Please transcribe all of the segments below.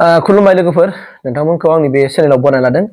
खुलुमबाय लोगोफोर नोंथांमोनखौ आंनि बे चेनेलाव बरायना लादों।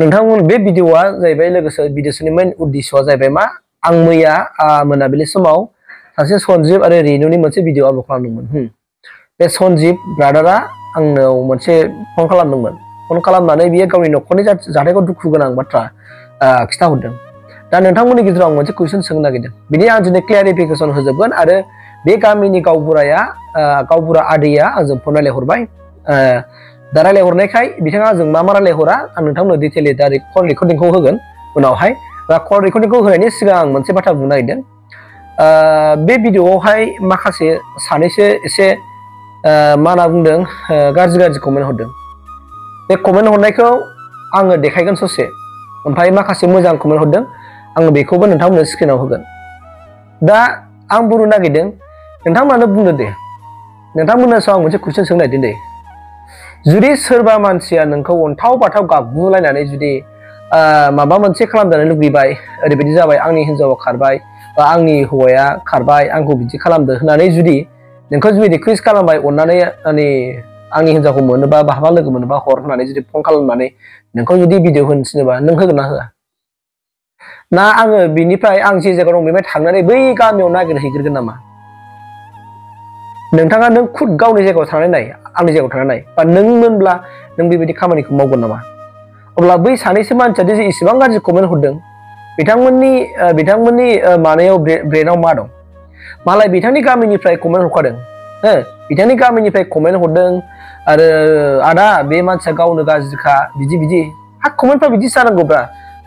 नोंथांमोन बे भिडिअआ जाहैबाय लोगोसे भिडिअनि मेन उद्देश्यआ जाहैबाय मा आं मैया मोनाबिलि समाव सासे सन्जिब आरो रेनुनि मोनसे भिडिअ आपल'ड खालामदोंमोन। बे सन्जिब ब्रादारा आंनाव मोनसे फन खालामदोंमोन। फन खालामनानै बियो गावनि न'खरनि जाथायखौ दुखु गोनां बाथ्रा खिथाहरदों। दा नोंथांमोननि गेजेराव आं मोनसे कुइसन सोंनो नागिरदों। बिनि आं दिनै क्लियारिफिकेसन होजोबगोन आरो बे गामिनि गावबुरा आदैया आंजों फन रायलायहरबाय। दा रायलायहरनायखाय बिथाङा आंजों मा रायलायहरा आं नोंथांमोननो डिटेइललि दा कल रेकर्डिंखौ होगोन उनावहाय। दा कल रेकर्डिंखौ होनायनि सिगां आं मोनसे बाथ्रा बुंनो नागिरदों। बे भिडिअआवहाय माखासे सानैसो एसे मा होनना बुंदों गाज्रि कमेन्ट हरदों। बे कमेन्ट हरनायखौ आङो देखायगोन ससे, ओमफ्राय माखासे मोजां कमेन्ट हरदों आङो बेखौबो नोंथांमोननो स्क्रिनाव होगोन। दा आं बुंनो नागिरदों नोंथांमोनानो बुंदो दे, नोंथांमोननो सायाव आं मोनसे कुइसन सोंनो नागिरदों दे। जुदि सोरबा मानसिया नोंखौ अन्थाव बाथाव गाबगुलायनानै जुदि माबा मोनसे खालामजानो लुबैबाय, ओरैबायदि जाबाय आंनि हिन्जावा खारबाय बा आंनि हौवाया खारबाय आंखौ बिदि खालामदो होननानै जुदि नोंखौ जुदि रिकुवेस्ट खालामबाय अननानै आंनि हिन्जावखौ मोनोबा बहाबा लोगो मोनोबा हर होननानै जुदि फन खालामनानै नोंखौ जुदि भिडिअ होनो थिनोबा नों होगोन ना होआ? ना आङो बिनिफ्राय आं जे जायगायाव दं बेनिफ्राय थांनानै बै गामियाव नागिरहैग्रोगोन नामा? नोंथाङा नों खुद गावनि जायगायाव थानानै नाय, आंनि जायगायाव थानानै नाय, बा नों मोनब्ला नों बेबायदि खामानिखौ मावगोन नामा? अब्ला बै सानैसो मानसिया जे इसेबां गाज्रि कमेन्ट हरदों बिथांमोननि मानायाव ब्रेनाव मा दं? मालाय बिथांनि गामिनिफ्राय कमेन्ट हरखादों, बिथांनि गामिनिफ्राय कमेन्ट हरदों आरो आदा बे मानसिया गावनो गाज्रिखा बिदि हा कमेन्टफ्रा बिदिसो जानांगौब्रा,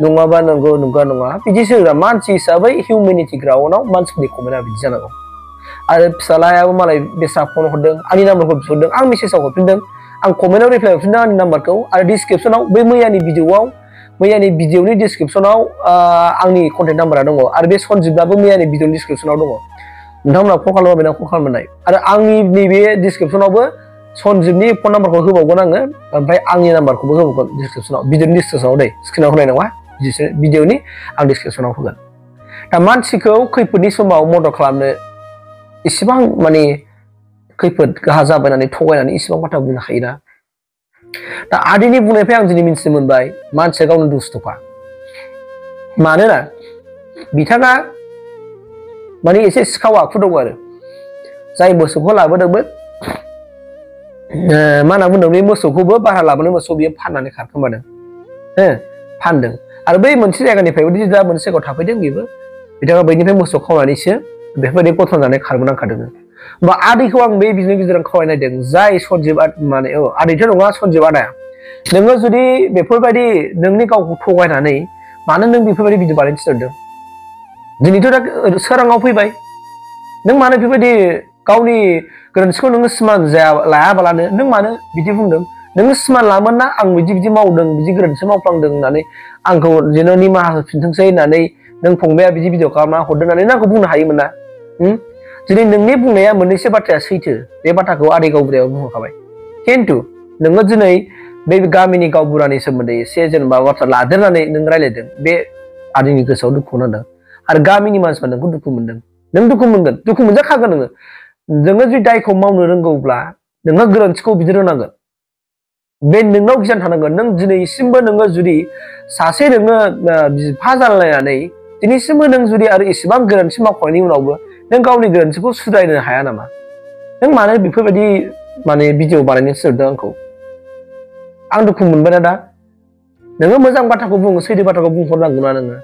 नङाबा नंगौ नङा बिदिसो मानसि हिसाबै हिउमेनिटि ग्राउन्डआव मानसिफोरनि कमेन्टआ बिदि जानांगौ। आरो फिसालायाबो मालाय बेसा फन हरदों आंनि नाम्बारखौ बिहरदों, आं मेसेजाव हरफिनदों, आं कमेन्टआव रिप्लाइ हरफिनदों आंनि नाम्बारखौ, आरो डिसक्रिपसनाव बै मैयानि भिडिअनि डिसक्रिपसनाव आंनि कन्टेक्ट नाम्बारा दङ, आरो बे सन्जिबनाबो मैयानि भिडिअनि डिसक्रिपसनाव दङ। नोंथांमोना कल खालामबाय कल खालामनाय, आरो आंनि नैबे डिसक्रिपसनावबो सन्जिबनि फन नाम्बारखौ होबावगोन आङो, ओमफ्राय आंनि नाम्बारखौबो होबावगोन डिसक्रिपसनाव, भिडिअनि डिसक्रिपसनाव दै, स्क्रिनाव होनाय नङा, भिडिअनि आं डिसक्रिपसनाव होगोन। दा मानसिखौ खैफोदनि समाव मदद खालामनो इसेबां माने खैफोद गाहा जाबाय होननानै थगायनानै इसेबां बाथ्रा बुंनो हायोना। दा आदैनि बुंनायनिफ्राय आं दिनै मिथिनो मोनबाय मानसिया गावनो दुस्थ'खा। मानोना बिथाङा माने एसे सिखाव आखु दं आरो जाय मोसौखौ लाबोदोंमोन मा होनना बुंदों, बे मोसौखौबो भारा लाबोनाय मोसौ बियो फाननानै खारखोमादों, फानदों। आरो बै मोनसे जायगानिफ्राय दा मोनसे जायगायाव थाफैदों बेबो, बिथाङा बैनिफ्राय मोसौ खावनानैसो बेफोरबायदि गथन जानानै खारबोनांखादों। होमबा आदैखौ आं बे बिदिनि गेजेराव खावलायनायदों, जाय सन्जिब माने आदैथ' नङा सन्जिब आदाया, नोङो जुदि बेफोरबायदि नोंनि गावखौ थगायनानै मानो नों बेफोरबायदि भिडिअ बानायनो थिनहरदों? दिनैथ' दा सोराङाव फैबाय, नों मानो बेफोरबायदि गावनि गोरोन्थिखौ नोङो सिमान लायाबालानो नों मानो बिदि बुंदों? नोङो सिमान लामोन ना आं बिदि मावदों, बिदि गोरोन्थि मावफ्लांदों होननानै आंखौ जेन' निमाहा होफिनथोंसै होननानै नों फंबाया बिदि भिडिअ खालामना हरदों होननानै नों आंखौ बुंनो हायोमोन ना। दिनै नोंनि बुंनाया मोननैसो बाथ्राया सैथो, बे बाथ्राखौ आदै गावबुराया बुंहरखाबाय, खिन्थु नोङो दिनै बे गामिनि गावबुरानि सोमोन्दै एसे जेनेबा बाथ्रा लादेरनानै नों रायलायदों, बे आदैनि गोसोआव दुखु नांदों आरो गामिनि मानसिफ्रा नोंखौ दुखु मोनदों। नों दुखु मोनगोन, दुखु मोनजाखागोन। नोङो जुदि दायखौ मावनो रोंगौब्ला नोङो गोरोन्थिखौ बिदि रोंनांगोन, बे नोंनाव गियान थानांगोन। नों दिनैसिमबो नोङो जुदि सासे नोङो बिफा जालायनानै दिनैसिमबो नों जुदि आरो इसेबां गोरोन्थि मावखांनायनि उनावबो नों गावनि गोरोन्थिखौ सुद्रायनो हाया नामा? नों मानो बेफोरबायदि माने भिडिअ बानायनो थिनहरदों आंखौ? आं दुखु मोनबाय ना। दा नोङो मोजां बाथ्राखौ बुङो, सैथो बाथ्राखौ बुंहरनांगौना नोङो,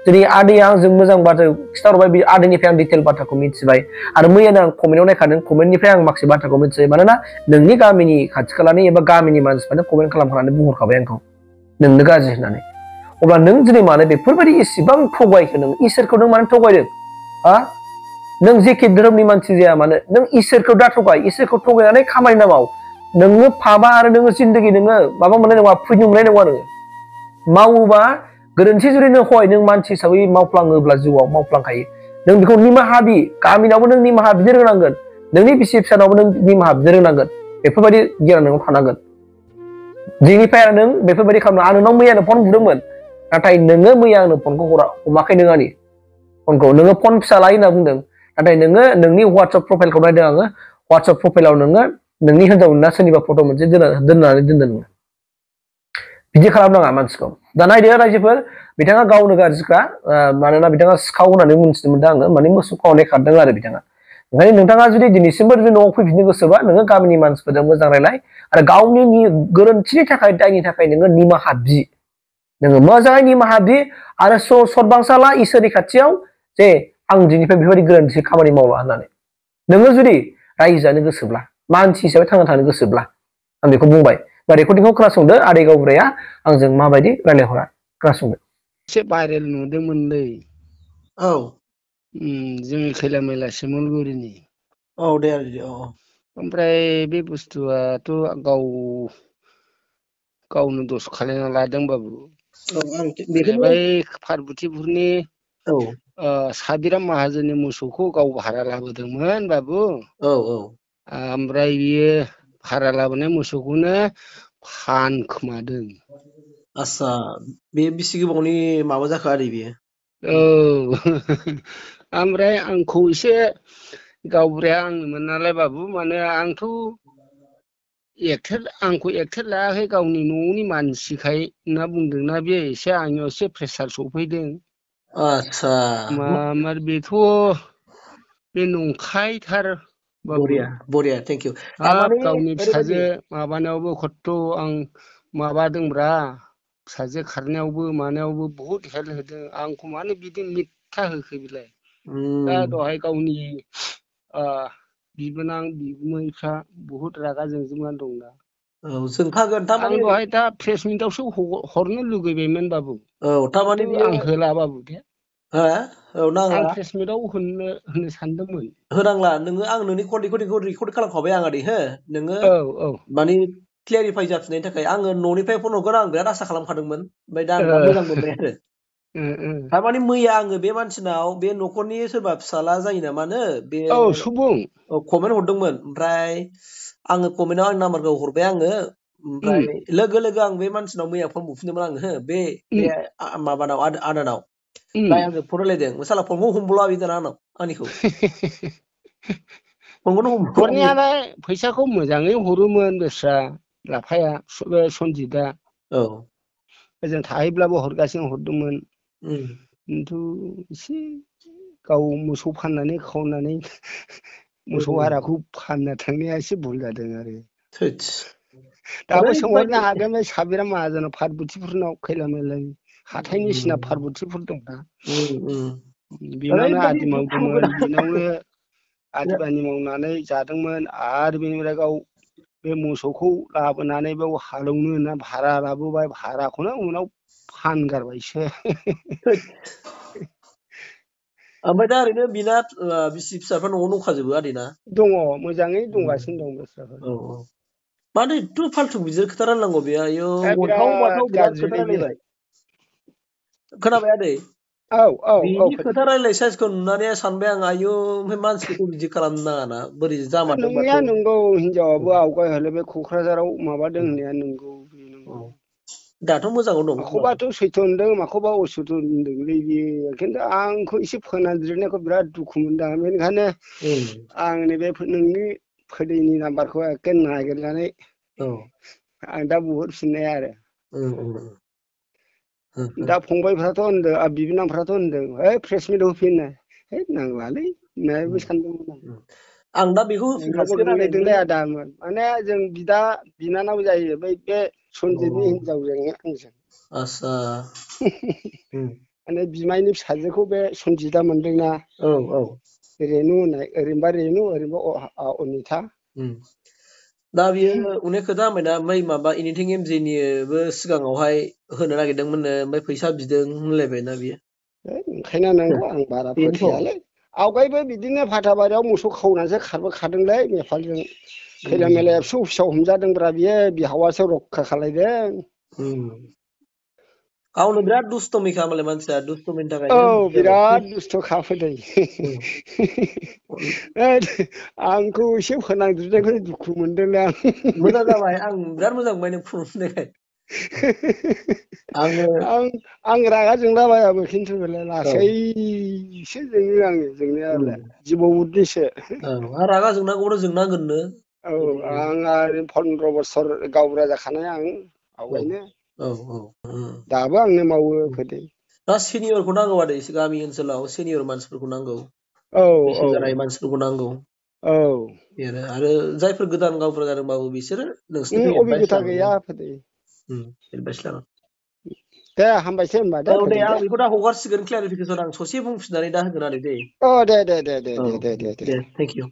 दिनै आदैया आंजों मोजां बाथ्रा खिथाहरबाय, बे आदैनिफ्राय आं डिटेल बाथ्राखौ मिथिबाय, आरो मैयानो आं कमेन्टआव नायखादों, कमेन्टनिफ्राय आं माखासे बाथ्राखौ मिथिबाय। मानोना नोंनि गामिनि खाथि खालानि एबा गामिनि मानसिफ्रानो कमेन्ट खालामखानानै बुंहरखाबाय आंखौ नोंनो गाज्रि होननानै। अब्ला नों दिनै मानो बेफोरबायदि इसेबां थगायखो? नों इसोरखौ नों मानो थगायदों? नों जेखि धोरोमनि मानसि जाया मानो नों इसोरखौ दा थगाय, इसोरखौ थगायनानै खामानि माव। नोङो फाबा आरो नोङो जिन्दगि नोङो माबा मोननाय नङा, फैनो मोननाय नङा। नोङो मावोबा गोरोन्थि जुदि नों मानसि हिसाबै मावफ्लाङोब्ला जिउआव मावफ्लांखायो, नों बेखौ निमाहा बि। गामिनावबो नों निमाहा बिनो रोंनांगोन, नोंनि बिसि फिसानावबो नों निमाहा बिनो रोंनांगोन। बेफोरबायदि गियान नोंनाव थानांगोन। दिनैनिफ्राय आरो नों बेफोरबायदि खालामनो, आं नोंनाव मैयानो फन बुदोंमोन, नाथाय नोङो मैया आंनो फनखौ हमाखै। नों आंनि फनखौ नोङो फन फिसा लायो होनना बुंदों, नाथाय नोङो नोंनि वाट्सएप प्रफाइलखौ नायदों आङो। वाट्सएप प्रफाइलाव नोङो नोंनि हिनजाव ना सोरनिबा फट' मोनसे दोननानै दोनदों नोङो बिदि खालामनाङा मानसिखौ दा नायदो रायजोफोर बिथाङा गावनो गाज्रिखा मानोना बिथाङा सिखाव होननानै मिथिनो मोनदों आङो माने मोसौ खावनाय खारदों आरो बिथाङा ओंखायनो नोंथाङा जुदि दिनैसिमबो जुदि न'आव फैफिननो गोसोबा नोङो गामिनि मानसिफोरजों मोजां रायलाय आरो गावनि गोरोन्थिनि थाखाय दायनि थाखाय नोङो निमाहा बि नोङो मोजाङै निमाहा बि आरो सदबांसा ला इसोरनि खाथियाव जे आं दिनैनिफ्राय बेफोरबायदि गोरोन्थि खामानि मावला होननानै नोङो जुदि रायजो जानो गोसोब्ला मानसि हिसाबै थांना थानो गोसोब्ला आं बेखौ बुंबाय बा रेकर्डिंखौ खोनासंदो आदै गावबुराया आंजों माबायदि रायलायहरा खोनासंदो एसे भाइरेल नुदोंमोनलै औ जोंनि खैला मैला सिमलगुरिनि औ दे औ ओमफ्राय बे बुस्थुआथ' गावनो दस खालायना लादोंबाबु आं बेखौनो बै पार्बतीपुरनि औ साबिराम माहाजोननि मोसौखौ गाव भारा लाबोदोंमोन बाबु औ ओमफ्राय बियो भारा लाबोनाय मोसौखौनो फानखोमादों आस्सा बे बेसे गोबावनि माबा जाखो आदै बेयो औ ओमफ्राय आंखौ एसे गावबुराया आंनोमोन नालाय बाबु माने आंथ' आंखौ एक्टेट लायाखै गावनि न'नि मानसिखाय होनना बुंदोंना बे एसे आंनियाव एसे प्रेसार सफैदों आस्सा बेथ' बे नंखायथार बाबु बरिया थेंक इउ हाब थारमाने गावनि ओरैबायदि फिसाजो माबानायावबो खथ' आं माबादोंब्रा फिसाजो खारनायावबो मानायावबो बहुद हेल्प होदों आंखौ मानो बिदि मिथ्था होखो बेलाय दा दहाय गावनि बिबोनां बिगुमैफ्रा बहुद रागा जोंजोबनानै दंना औ जोंखागोन आं थारमाने दहाय दा प्रेस मिटआवसो हरनो लुगैबायमोन बाबु औ थारमाने खिन्थु बियो आं होला बाबु दे हो औ नांला आं प्रेस मिटआव होनो सानदोंमोन होनांला नोङो आं नोंनि रेकर्डिंखौ रेकर्ड खालामखाबाय आं आदै हो नोङो औ औ माने क्लियारिफाइ जाफिननायनि थाखाय आङो न'निफ्राय फन हरगोन आं बिराद आसा खालामखादोंमोन ओमफ्राय दा आं दा मोजां मोनबाय आरो थारमाने मैया आङो बे मानसिनाव बे न'खरनि सोरबा फिसाला जायो नामानो बे औ सुबुं कमेन्ट हरदोंमोन ओमफ्राय आङो कमेन्टआव आं नाम्बारखौ हरबाय आङो ओमफ्राय लोगो लोगो आं बे मानसिनाव मैया फन बुफिनदोंमोन आङो बे माबानाव आदानाव ओमफ्राय आङो फन रायलायदों साला फनखौ हमबोला बि दाना आंनाव आंनिखौ फनखौनो हमबोला बियो हरनायालाय फैसाखौ मोजाङै हरोमोन बेस्रा लाफाया सनजितआ औ ओजों थाहैब्लाबो हरगासिनो हरदोंमोन खिन्थु एसे गाव मोसौ फाननानै खावनानै मोसौ हाराखौ फाननो थांनाया एसे भुल जादों आरो थोस दाबो सोंहरनो ओरैबायदि हागोन बे साबिराम माहाजोनाव पार्बतीपुरनाव खैला मैलानि हाथायनि सिना पार्बतीपुर दंना बेनावनो ओरैबायदि आदि दुखु मावदोंमोन गोनां बेनावनो आदिबानि मावनानै जादोंमोन आरो बेनिफ्राय गाव बे मोसौखौ लाबोनानै बेयाव हालौनो होनना भारा लाबोबाय भाराखौनो उनाव फानगारबायसो ओमफ्राय दा ओरैनो बिना बिसि फिसाफ्रा न'आव दंखाजोबो आदैना दङ मोजाङै दंगासिनो दं बोसोराफोर औ मानो एथ' फाल्थु बिदि खोथा रायलायनांगौ बे आयौ अन्थाव बाथाव बिराद बिराद खोथा गाज्रिलै बे रायलायबाय खोनाबाय आदै औ औ औ बिनि खोथा रायलाय साइसखौ नुनानै सानबाय आं आयौ ओमफ्राय मानसिफोरखौ बिदि खालामनो नाङाना बोरै जामारदोंबाथ' नोंनाया नंगौ हिनजावाबो आवगाय हले बे क'क्राझाराव माबादों होननाया नंगौ दाथ' मोजाङाव दं माखौबाथ' सैथो होनदों माखौबा असैथो होनदोंलै बियो खिन्थु आंखौ एसे फोनांज्रिनायखौ बिराद दुखु मोनदों आं बेनिखायनो आं नैबे नोंनि फोदैनि नाम्बारखौ एखे नागिरनानै आं दा बुहरफिननाय आरो दा फंबायफ्राथ' होनदों बिबोनांफ्राथ' होनदों ओइ प्रेस मिट होफिन है नांलालै होननानैबो सानदोंमोन आं दा बेखौ आं नोंनोबो होफिनखासिगोन आदै गोरलैदोंलै आदामोन माने जों बिदा बिनानाव जायो बे सनजितनि हिनजावजों आंजों आस्सा माने बिमायनि फिसाजोखौ बे सनजितआ मोनदोंना रेनु होननाय ओरैनोबा रेनु ओरैनोबा अनिथा दा बियो अनेक खोथा होनबायना ओमफ्राय माबा एनिथिं एमजेनिबो सिगाङावहाय होनो नागिरदोंमोननो ओमफ्राय फैसा बिदों होनलायबायना बियो ओंखायनो नंगौ आं बारा बेनोथ' फोथायालै आवगायबो बिदिनो फाथाबारियाव मोसौ खावनानैसो खारबोखादोंलै नेपालजों खैला मैलाया फिसौ फिसौ हमजादोंब्रा बियो बिहावासो रैखा खालायदों गावनो बिराद दुस्थ'मिखा मालाय मानसिया दुस्थ'मिनि औ थाखायनो बिराद दुस्थ' खाफोदै आंखौ एसे फोनांज्रिनायखौनो दुखु मोनदोंलै आं मोजां जाबाय आं बिराद मोजां मोनबाय नों फुरुंनायखाय आं रागा जोंला बायाबो खिन्थु बेलाय लासैसो जोङो आङो जोंनायालाय जिबौ उदैसो रागा जोंनांगौनो जोंनांगोननो औ आं 15 बोसोर गावबुरा जाखानाय आं आवगायनो औ औ दाबो आंनो मावो फोदै दा सिनियरखौ नांगौ आदै गामि ओनसोलाव सिनियर मानसिफोरखौ नांगौ औ बैसो औ जानाय मानसिफोरखौ नांगौ औ आरो जायफोर गोदान गावबुरा जादोंबाबो बिसोरो नोंसोरनिफ्राय एडभाइस अबिगथा लानांगौ गैया फोदै एडभाइस लानांगौ दे हामबायसै होनबा दे औ दे फोदै आं दे बेखौ दा हगारसिगोन क्लियारिफिकेसन आं ससे बुंफिननानै दा होगोन आदै दे अ दे दे दे दे औ दे दे दे दे थेंक इउ